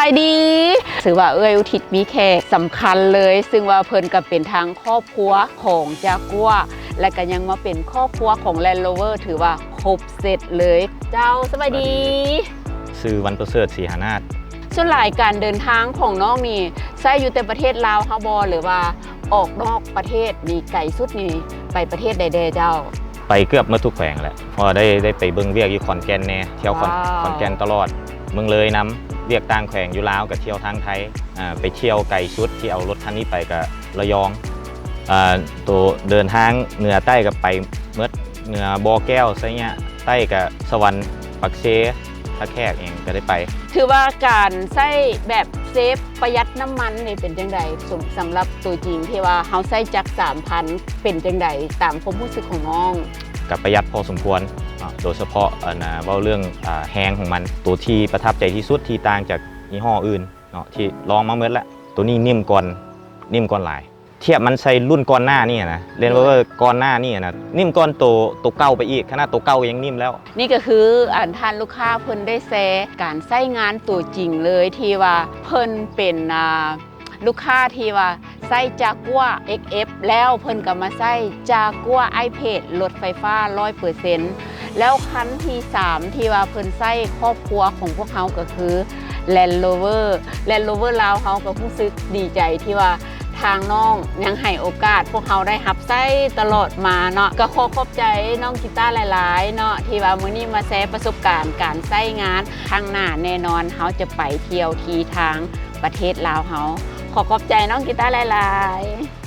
ສະບາຍດີ ຖືວ່າເອື້ອຍອຸທິດມີແຂກສຳຄັນເລີຍ ຊຶ່ງວ່າເພິ່ນກໍເປັນທາງຄອບຄົວຂອງຈາກົວ ແລະກໍຍັງມາເປັນຄອບຄົວຂອງ Land Rover ຖືວ່າຄົບເຊັດເລີຍ. ເຈົ້າ ສະບາຍດີ. ສະບາຍດີ. ຊື່ວັນປະເສີດ ສີຫານາດ. ສ່ວນຫຼາຍການເດີນທາງຂອງນ້ອງນີ້ ໃຊ້ຢູ່ແຕ່ປະເທດລາວເຮົາບໍ່ ຫຼືວ່າອອກນອກປະເທດນີ້ ໄກສຸດນີ້ໄປປະເທດໃດແດ່ເຈົ້າ? ໄປເກືອບໝົດທຸກແຂວງແຫຼະ ເພາະວ່າໄດ້ ໄດ້ໄປເບິ່ງວຽກຢູ່ຂອນແກ່ນແດ່ ທ່ຽວຂອນ ວ້າວ ຂອນແກ່ນຕະຫຼອດ ເມືອງເລີຍນຳ ວຽກຕ່າງແຂວງຢູ່ລາວກໍທ່ຽວທາງໄທ ອາ ໄປທ່ຽວໄກສຸດທີ່ເອົາລົດຄັນນີ້ໄປກໍລະຍອງ ອາ ໂຕເດີນທາງເໜືອໃຕ້ກໍໄປໝົດ ເໜືອບໍ່ແກ້ວ ໄຊຍະ ໃຕ້ກໍສະຫວັນ ປາກເຊ ທ່າແຂກຫຍັງກໍໄດ້ໄປ. ຖືວ່າການໃຊ້ແບບເຊຟ ປະຢັດນ້ຳມັນນີ້ເປັນຈັ່ງໃດ? ສຳ ສຳລັບໂຕຈິງທີ່ວ່າເຮົາໃຊ້ຈັກສາມພັນ ເປັນຈັ່ງໃດຕາມຄວາມຮູ້ສຶກຂອງນ້ອງ? ກໍປະຢັດພໍສົມຄວນເນາະ ໂດຍສະເພາະ ອັນ ເວົ້າເລື່ອງ ອາ ແຮງຂອງມັນ ໂຕທີ່ປະທັບໃຈທີ່ສຸດທີ່ຕ່າງຈາກຍີ່ຫໍ້ອື່ນເນາະ ທີ່ລອງມາໝົດແລ້ວ ໂຕນີ້ນິ້ມກ່ອນ ນິ້ມກ່ອນຫຼາຍ. ທຽບມັນໃສ່ລຸ້ນກ່ອນໜ້ານີ້ນະ Land Rover ກ່ອນໜ້ານີ້ນະ ນິ້ມກ່ອນໂຕ ໂຕເກົ່າໄປອີກ ຂະໜາດໂຕເກົ່າຍັງນິ້ມແລ້ວ. ນີ້ກໍຄື ອັນ ທ່ານລູກຄ້າເພິ່ນໄດ້ແຊການໃຊ້ງານຕົວຈິງເລີຍ ທີ່ວ່າເພິ່ນເປັນ ອາ ລູກຄ້າທີ່ວ່າໃຊ້ຈາກົວ ເອັກເອັຟ ແລ້ວເພິ່ນກໍມາໃຊ້ຈາກົວ ໄອເພດ ລົດໄຟຟ້າຮ້ອຍເປີເຊັນ ແລ້ວຄັນທີສາມທີ່ວ່າເພິ່ນໃຊ້ຄອບຄົວຂອງພວກເຮົາກໍຄື Land Rover Land Rover ລາວເຮົາກໍຮູ້ສຶກດີໃຈທີ່ວ່າ ທາງນ້ອງຍັງໃຫ້ໂອກາດພວກເຮົາໄດ້ຮັບໃຊ້ຕະຫຼອດມາເນາະ ກໍຂໍຂອບໃຈນ້ອງກີຕາຫຼາຍໆເນາະ ທີ່ວ່າມື້ນີ້ມາແຊປະສົບການການໃຊ້ງານ. ຄັ້ງໜ້າແນ່ນອນເຮົາຈະໄປທ່ຽວທີ່ທາງປະເທດລາວເຮົາ. ຂໍຂອບໃຈນ້ອງກີຕາຫຼາຍໆ.